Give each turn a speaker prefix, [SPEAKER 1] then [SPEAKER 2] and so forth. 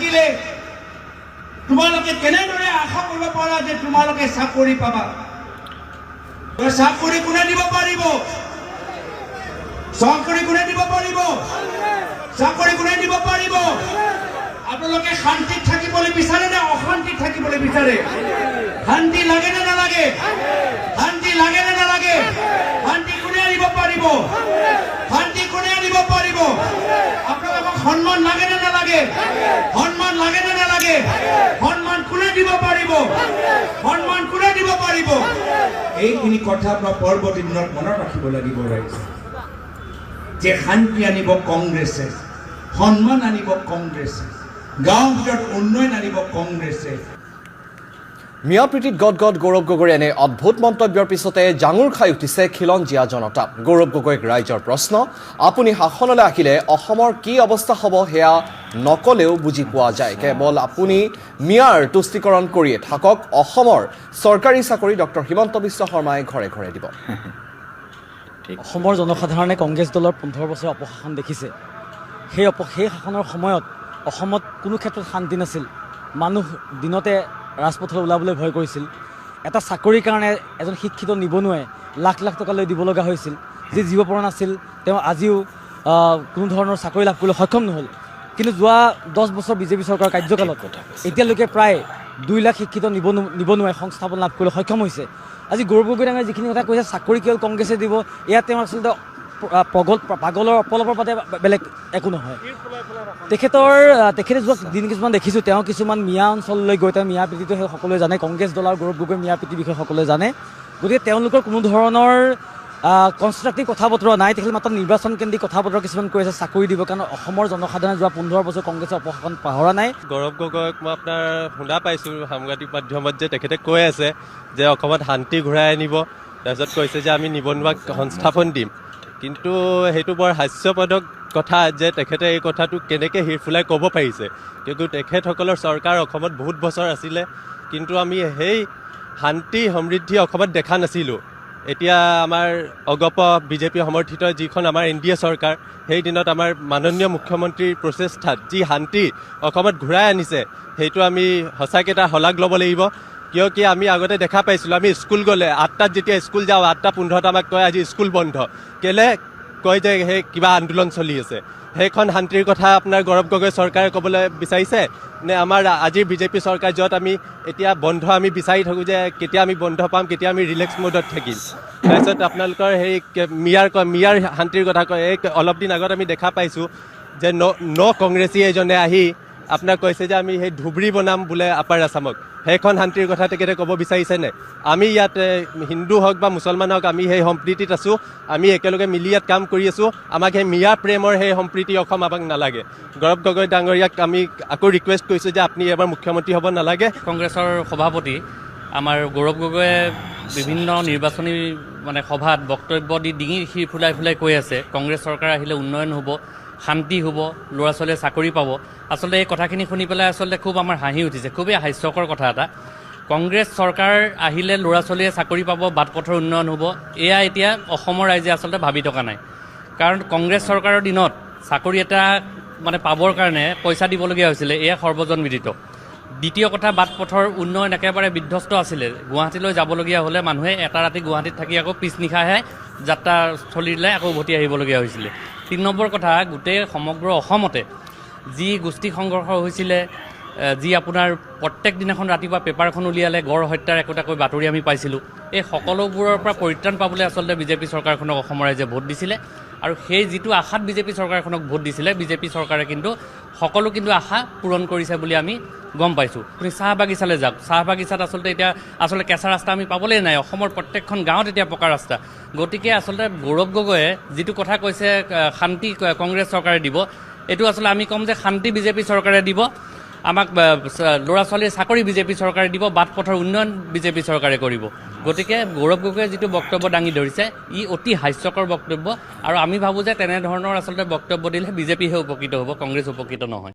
[SPEAKER 1] নাথাকিলে তোমালোকে কেনেদৰে আশা কৰিব পাৰা যে তোমালোকে চাকৰি পাবা? চাকৰি কোনে দিব পাৰিব? চাকৰি কোনে দিব পাৰিব? চাকৰি কোনে দিব পাৰিব? আপোনালোকে শান্তিত থাকিবলৈ বিচাৰে নে অশান্তিত থাকিবলৈ বিচাৰে? শান্তি লাগে নে নালাগে? শান্তি লাগে নে নালাগে? শান্তি কোনে আনিব পাৰিব? শান্তি কোনে আনিব পাৰিব? আপোনালোকক সন্মান লাগে নে নালাগে? সন্মান লাগে নে নালাগে? সন্মান কোনে দিব পাৰিব? সন্মান কোনে দিব পাৰিব? এইখিনি কথা আপোনাৰ পৰৱৰ্তী দিনত মনত ৰাখিব লাগিব ৰাইজ, যে শান্তি আনিব কংগ্ৰেছে, সন্মান আনিব কংগ্ৰেছে, গাঁৱৰ ভিতৰত উন্নয়ন আনিব কংগ্ৰেছে।
[SPEAKER 2] মিয়া প্ৰীতিত গদগদ গৌৰৱ গগৈৰ এনে অদ্ভুত মন্তব্যৰ পিছতে জাঙুৰ খাই উঠিছে খিলঞ্জীয়া জনতা। গৌৰৱ গগৈক ৰাইজৰ প্ৰশ্ন, আপুনি শাসনলৈ আহিলে অসমৰ কি অৱস্থা হ'ব সেয়া নকলেও বুজি পোৱা যায়। কেৱল আপুনি মিয়াৰ তুষ্টিকৰণ কৰিয়ে থাকক, অসমৰ চৰকাৰী চাকৰি ডক্টৰ হিমন্ত বিশ্ব শৰ্মাই ঘৰে ঘৰে দিব।
[SPEAKER 3] অসমৰ জনসাধাৰণে কংগ্ৰেছ দলৰ 15 বছৰ অপশাসন দেখিছে। সেই শাসনৰ সময়ত অসমত কোনো ক্ষেত্ৰত শান্তি নাছিল। মানুহ দিনতে ৰাজপথলৈ ওলাবলৈ ভয় কৰিছিল। এটা চাকৰিৰ কাৰণে এজন শিক্ষিত নিবনুৱাই লাখ লাখ টকা লৈ দিব লগা হৈছিল। যি জীৱ পৰা নাছিল, তেওঁ আজিও কোনো ধৰণৰ চাকৰি লাভ কৰিবলৈ সক্ষম নহ'ল। কিন্তু যোৱা 10 বছৰ বিজেপি চৰকাৰৰ কাৰ্যকালত এতিয়ালৈকে প্ৰায় 2 লাখ শিক্ষিত নিবনুৱাই সংস্থাপন লাভ কৰিবলৈ সক্ষম হৈছে। আজি গৌৰৱ গগৈ ডাঙৰীয়াই যিখিনি কথা কৈছে, চাকৰি কেৱল কংগ্ৰেছে দিব, এয়া তেওঁ আচলতে পাগলৰ প্ৰলাপৰ বাদে বেলেগ একো নহয়। তেখেতে যোৱা দিন কিছুমান দেখিছোঁ, তেওঁ কিছুমান মিয়া অঞ্চললৈ গৈ, তেওঁ মিয়া প্ৰীতিটো সেই সকলোৱে জানে, কংগ্ৰেছ দল আৰু গৌৰৱ গগৈ মিয়া প্ৰীতিৰ বিষয়ে সকলোৱে জানে। গতিকে তেওঁলোকৰ কোনো ধৰণৰ কনষ্ট্ৰাক্টিভ কথা বতৰা নাই। তেখেতে মাত্ৰ নিৰ্বাচন কেন্দ্ৰিক কথা বতৰা কিছুমান কৈ আছে, চাকৰি দিব। কাৰণ অসমৰ জনসাধাৰণে যোৱা 15 বছৰ কংগ্ৰেছৰ অপশাসন পাহৰা নাই।
[SPEAKER 4] গৌৰৱ গগৈক মই আপোনাৰ শুনা পাইছোঁ সাংবাদিক মাধ্যমত যে তেখেতে কৈ আছে যে অসমত শান্তি ঘূৰাই আনিব, তাৰপিছত কৈছে যে আমি নিবনুৱাক সংস্থাপন দিম। কিন্তু সেইটো বৰ হাস্যপদক কথা যে তেখেতে এই কথাটো কেনেকৈ শিৰ ফুলাই ক'ব পাৰিছে। কিন্তু তেখেতসকলৰ চৰকাৰ অসমত বহুত বছৰ আছিলে, কিন্তু আমি সেই শান্তি সমৃদ্ধি অসমত দেখা নাছিলোঁ। এতিয়া আমাৰ অগপ বিজেপি সমৰ্থিত যিখন আমাৰ এন ডি এ চৰকাৰ, সেই দিনত আমাৰ মাননীয় মুখ্যমন্ত্ৰীৰ প্ৰচেষ্টাত যি শান্তি অসমত ঘূৰাই আনিছে, সেইটো আমি সঁচাকৈ তাৰ শলাগ ল'ব লাগিব। কিয় কি আমি আগতে দেখা পাইছিলোঁ, আমি স্কুল গ'লে 8টাত যেতিয়া স্কুল যাওঁ, 8টা 15ত আমাক কয় আজি স্কুল বন্ধ। কেলে কয় যে সেই কিবা আন্দোলন চলি আছে। সেইখন শান্তিৰ কথা আপোনাৰ গৌৰৱ গগৈ চৰকাৰে ক'বলৈ বিচাৰিছে নে আমাৰ আজিৰ বিজেপি চৰকাৰ, য'ত আমি এতিয়া বন্ধ আমি বিচাৰি থাকোঁ যে কেতিয়া আমি বন্ধ পাম, কেতিয়া আমি ৰিলেক্স মুডত থাকিম? তাৰপিছত আপোনালোকৰ সেই মিয়াৰ কয়, মিয়াৰ শান্তিৰ কথা কয়। এই অলপ দিন আগত আমি দেখা পাইছোঁ যে ন ন কংগ্ৰেছী এজনে আহি আপোনাক কৈছে যে আমি সেই ধুবুৰী বনাম বোলে আপাৰ আছামক। সেইখন শান্তিৰ কথা তেখেতে ক'ব বিচাৰিছেনে? আমি ইয়াত হিন্দু হওক বা মুছলমান হওক, আমি সেই সম্প্ৰীতিত আছোঁ, আমি একেলগে মিলি ইয়াত কাম কৰি আছোঁ। আমাক সেই মিয়া প্ৰেমৰ সেই সম্প্ৰীতি অসম আমাক নালাগে। গৌৰৱ গগৈ ডাঙৰীয়াক আমি আকৌ ৰিকুৱেষ্ট কৰিছোঁ যে আপুনি এবাৰ মুখ্যমন্ত্ৰী হ'ব নালাগে।
[SPEAKER 5] কংগ্ৰেছৰ সভাপতি আমাৰ গৌৰৱ গগৈয়ে বিভিন্ন নিৰ্বাচনী মানে সভাত বক্তব্য দি ডিঙিৰ শিৰ ফুলাই ফুলাই কৈ আছে, কংগ্ৰেছ চৰকাৰ আহিলে উন্নয়ন হ'ব, শান্তি হ'ব, ল'ৰা ছোৱালীয়ে চাকৰি পাব। আচলতে এই কথাখিনি শুনি পেলাই আচলতে খুব আমাৰ হাঁহি উঠিছে। খুবেই হাস্যকৰ কথা এটা। কংগ্ৰেছ চৰকাৰ আহিলে ল'ৰা ছোৱালীয়ে চাকৰি পাব, বাট পথৰ উন্নয়ন হ'ব, এয়া এতিয়া অসমৰ ৰাইজে আচলতে ভাবি থকা নাই। কাৰণ কংগ্ৰেছ চৰকাৰৰ দিনত চাকৰি এটা মানে পাবৰ কাৰণে পইচা দিবলগীয়া হৈছিলে, এয়া সৰ্বজন বিদিত। দ্বিতীয় কথা, বাট পথৰ উন্নয়ন একেবাৰে বিধ্বস্ত আছিলে। গুৱাহাটীলৈ যাবলগীয়া হ'লে মানুহে এটা ৰাতি গুৱাহাটীত থাকি আকৌ পিছনিশাহে যাত্ৰাস্থলীলৈ আকৌ উভতি আহিবলগীয়া হৈছিলে। তিনি নম্বৰ কথা, গোটেই সমগ্ৰ অসমতে যি গোষ্ঠী সংঘৰ্ষ হৈছিলে, যি আপোনাৰ প্ৰত্যেক দিনাখন ৰাতিপুৱা পেপাৰখন উলিয়ালে গড় হত্যাৰ একোটাকৈ বাতৰি আমি পাইছিলোঁ, এই সকলোবোৰৰ পৰা পৰিত্ৰাণ পাবলৈ আচলতে বিজেপি চৰকাৰখনক অসমৰ ৰাইজে ভোট দিছিলে। আৰু সেই যিটো আশাত বিজেপি চৰকাৰখনক ভোট দিছিলে, বিজেপি চৰকাৰে কিন্তু সকলো কিন্তু আশা পূৰণ কৰিছে বুলি আমি গম পাইছোঁ। আপুনি চাহ বাগিচালৈ যাওক, চাহ বাগিচাত আচলতে এতিয়া আচলতে কেঁচা ৰাস্তা আমি পাবলৈ নাই। অসমৰ প্ৰত্যেকখন গাঁৱত এতিয়া পকা ৰাস্তা। গতিকে আচলতে গৌৰৱ গগৈয়ে যিটো কথা কৈছে শান্তি কংগ্ৰেছ চৰকাৰে দিব, এইটো আচলতে আমি ক'ম যে শান্তি বিজেপি চৰকাৰে দিব, আমাক ল'ৰা ছোৱালীৰ চাকৰি বিজেপি চৰকাৰে দিব, বাট পথৰ উন্নয়ন বিজেপি চৰকাৰে কৰিব। গতিকে গৌৰৱ গগৈয়ে যিটো বক্তব্য দাঙি ধৰিছে, ই অতি হাস্যকৰ বক্তব্য। আৰু আমি ভাবোঁ যে তেনেধৰণৰ আচলতে বক্তব্য দিলে বিজেপিহে উপকৃত হ'ব, কংগ্ৰেছ উপকৃত নহয়।